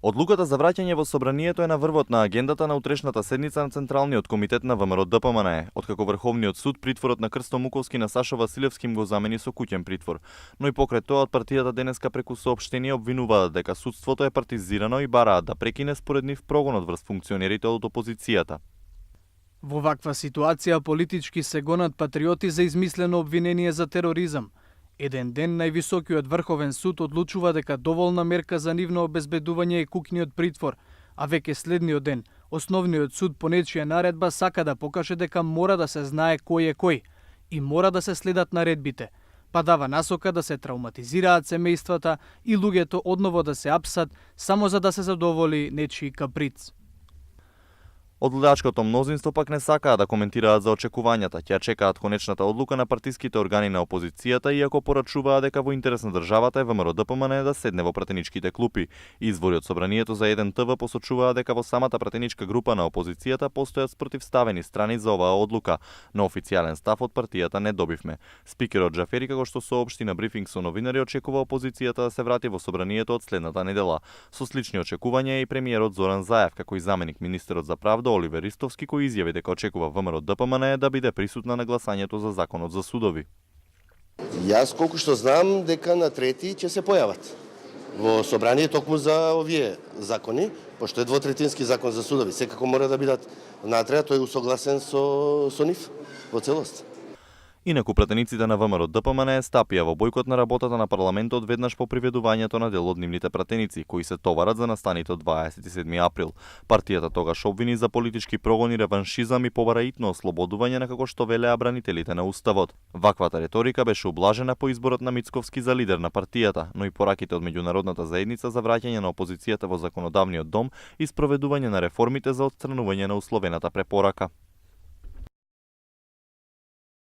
Одлуката за враќање во собранието е на врвот на агендата на утрешната седница на Централниот комитет на ВМРО-ДПМНЕ, откако Врховниот суд притворот на Крсто Муковски на Сашо Василевски го замени со куќен притвор. Но и покрај тоа од партијата денеска преку соопштение обвинуваат дека судството е партизирано и бараат да прекине според нив прогонот врз функционерите од опозицијата. Во ваква ситуација политички се гонат патриоти за измислено обвинение за тероризам. Еден ден највисокиот Врховен суд одлучува дека доволна мерка за нивно обезбедување е куќниот притвор, а веќе следниот ден Основниот суд по нечија наредба сака да покаже дека мора да се знае кој е кој и мора да се следат наредбите, па дава насока да се травматизираат семејствата и луѓето одново да се апсат само за да се задоволи нечии каприц. Од лудачкото мнозинство пак не сакаат да коментираат за очекувањата, ќе чекаат конечната одлука на партиските органи на опозицијата, иако порачуваат дека во интерес на државата е ВМРО-ДПМНЕ да седне во пратеничките клупи. Извори од собранието за 1 ТВ посочуваат дека во самата пратеничка група на опозицијата постојат спротивставени страни за оваа одлука, но официјален став од партијата не добивме. Спикерот Џафери, како што соопшти на брифинг со новинари, очекува опозицијата да се врати во собранието од следната недела. Со слични очекувања и премиерот Зоран Заев, како и заменик министерот за правда Оливер Ристовски, кој изјави дека очекува ВМРО-ДПМНЕ да биде присутна на гласањето за законот за судови. Јас колку што знам дека на 3 ќе се појават во собрание токму за овие закони, пошто е двотретински закон за судови, секако мора да бидат внатре, тој усогласен со нив во целост. Инаку пратениците на ВМРО-ДПМНЕ стапија во бојкот на работата на парламентот веднаш по приведувањето на дел од нивните пратеници, кои се товарат за настаните од 27 април. Партијата тогаш обвини за политички прогони, реваншизам и побара итно ослободување на како што велеа бранителите на уставот. Ваквата реторика беше ублажена по изборот на Мицковски за лидер на партијата, но и пораките од меѓународната заедница за враќање на опозицијата во законодавниот дом и спроведување на реформите за отстранување на условената препорака.